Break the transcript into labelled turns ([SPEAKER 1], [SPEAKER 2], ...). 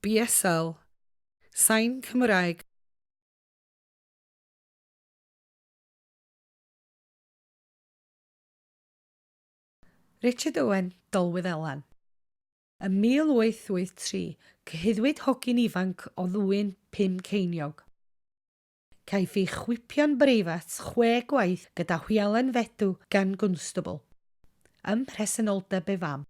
[SPEAKER 1] BSL, Sain Cymraeg. Richard Owen, Dolwyddelan. Ym 1883, cyhuddwyd hogyn ifanc o ddwyn pum ceiniog. Caiff ei chwipio'n breifat chwe gwaith gyda hwialen fedw gan gwnstabl, ym mhresenoldeb ei fam.